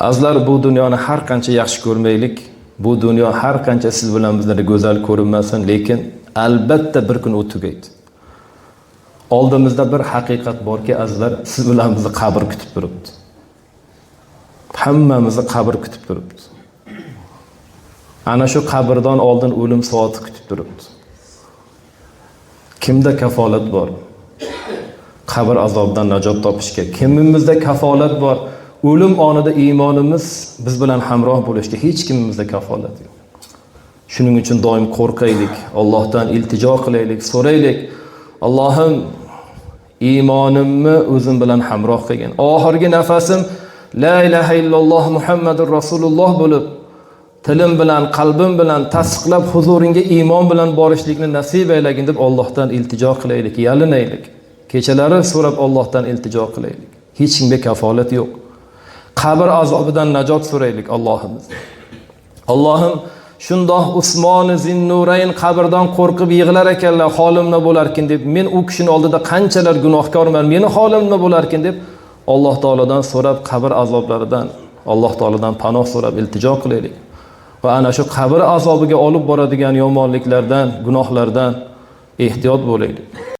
Azizlar, bu dunyoni har qancha yaxshi ko'rmaylik, bu dunyo har qancha siz bilan bizlarga go'zal ko'rinmasin, lekin albatta bir kun u tugaydi. Oldimizda bir haqiqat borki, azizlar, siz bilan bizni qabr kutib turibdi. Hammamizni qabr kutib turibdi. Ana shu qabrdan oldin o'lim soati kutib turibdi. Kimda kafolat bor? Qabr azobidan najot topishga. Kimimizda kafolat bor? O'lim onida iymonimiz biz bilan hamroh bo'lishga hech kimimizda kafolat yo'q. Shuning uchun doim qo'rqaylik, Allohdan iltijo qilaylik, so'raylik. Allohim, iymonimni o'zim bilan hamroh qilgin. Oxirgi nafasim la ilaha illalloh Muhammadur Rasululloh bo'lib, tilim bilan, qalbim bilan tasdiqlab huzuringga iymon bilan borishlikni nasib aylagin deb Allohdan iltijo qilaylik, yalinaylik. Kechalari so'rab Allohdan iltijo qilaylik. Hech kimga kafolat yo'q. Qabr azobidan najot so'raylik Allohimiz. Allohim, shundoq Usmon Zinnurayn qabrdan qo'rqib yig'lar ekanlar, holim nima bo'larkin deb, men u kishining oldida qanchalar gunohkorman, meni holim nima bo'larkin deb Alloh taolodan so'rab qabr azoblaridan Alloh taolodan panoh so'rab iltijo qilaylik. Va ana shu qabr azobiga olib boradigan yomonliklardan, gunohlardan ehtiyot bo'laylik.